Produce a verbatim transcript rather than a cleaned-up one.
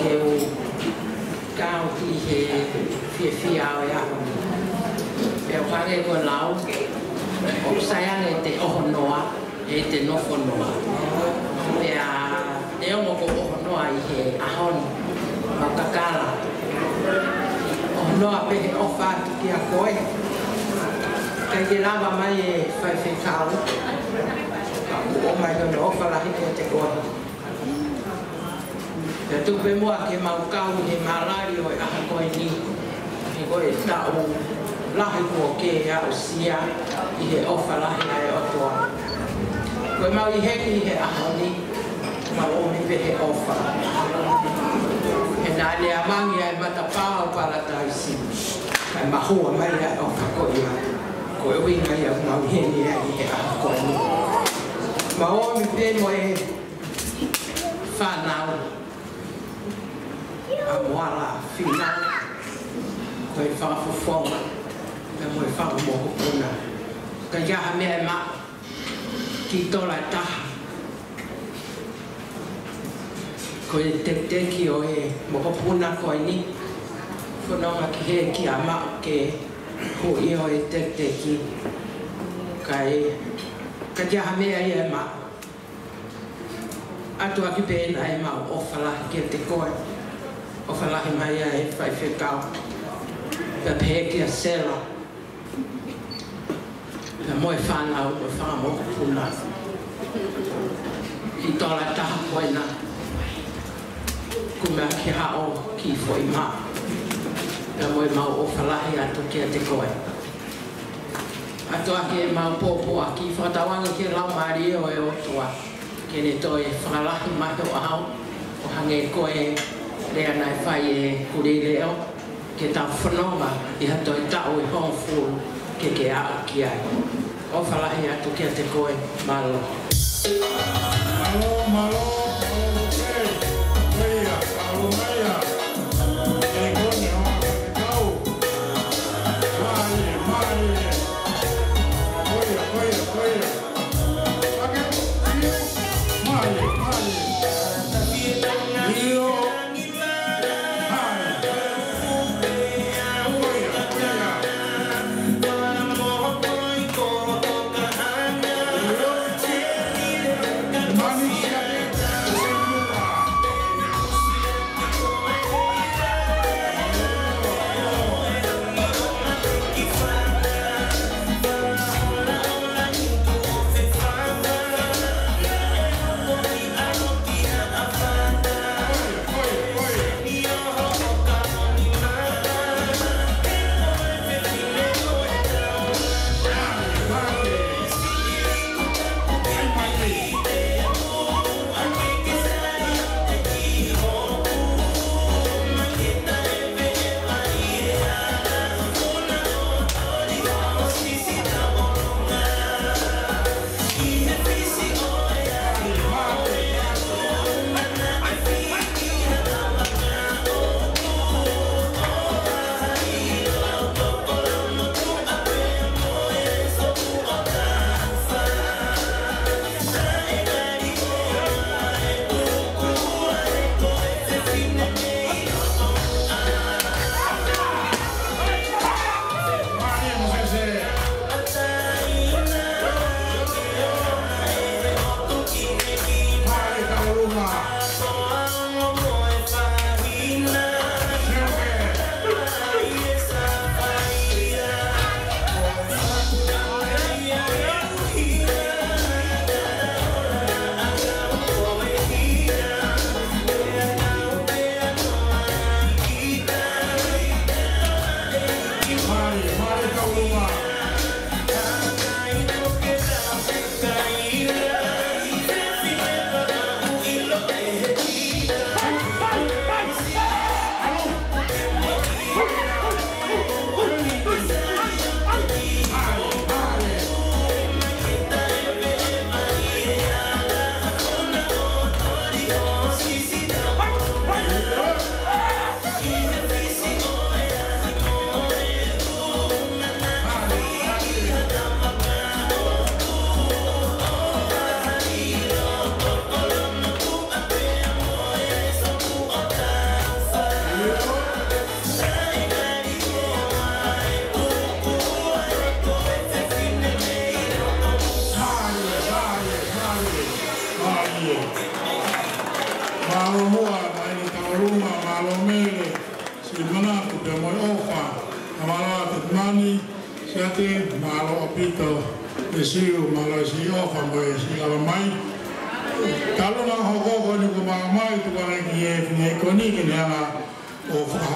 Kau ki he fiefia ʻo e ʻaho ni. Pea ʻoku hangē ko e lau, ʻoku sai ange ʻete ʻohonoa, ʻete nofonoa. Pea neongo ko e ʻohonoa ʻi he ʻaho ni, mau kakala. ʻOhonoa pē he ʻofa atu kia koe. ʻIkai ke lava mai e faifekau, ka kuo ʻomai hono ʻofa lahi kiate koe. Pea tuku pē muʻa ke mau kau ʻi he malali ʻo e ʻaho ko eni, he ko e taʻu lahi kuo ke aʻusia ʻi he ʻofa lahi ʻa e ʻOtua. Ko ʻemau ʻi heni ʻi he ʻaho ni, mau ʻomi pē he ʻofa. He naʻa ne ʻamangi ʻa e matapā ʻo Palataisi, kae mahua mai ʻa e ʻofa ko ia. Ko e ʻuhinga ia ʻoku mau ʻi heni ai ʻi he ʻaho ko eni. Mau ʻomi pē mo e fānau ʻa Moala Fīnau, ko e fakafofonga, pea mo e fakamokopuna. ʻIkai ha meʻa ʻe maʻu ki tola taha. Ko e tekiteki ʻo e mokopuna ko eni, fononga ki he kia maʻu ke hui ʻo e tekiteki. Kae, ʻikai ha meʻa ia ʻe maʻu. ʻAtuʻaki pē ena ʻemau ʻofa lahi kiate koe. ʻOfa lahi mai ʻa e faifekau. Pea pehē kia Sela. Pea mo e fānau, mo e fakamokopuna. ʻI tola taha ko ena. Kuo meʻa ki haʻo kiʻi foʻi mā. Pea mo ʻemau ʻofa lahi atu kiate koe. ʻAtuʻaki ʻemau pōpoaki, fakatauange ki he Laumālie ʻo e ʻOtua ke ne toe fakalahi mai ho ʻaho, ʻo hangē ko e lea naʻe fai ʻe Kulileʻo, ke tau fononga ʻi ha toe taʻu ʻe hongofulu ke ke aʻu ki ai. ʻOfa lahi atu kiate koe, mālō. Mālō, mālō, mālō, mālō, mālō, mālō. Mālō muʻa, Taʻahine Tauluma, mālō Mele, Siumana, kuo pea mo e ʻofa, ʻa mālō ʻa Tetimani, Siate, mālō ʻaupito, ʻEsiu, mālō ʻEsiu ʻofa, mo ʻEsiu lava mai. Tauluma hoko ko eni kuo mā mai, tuku ange ki he fefine ko eni ke ne hanga ʻo faka-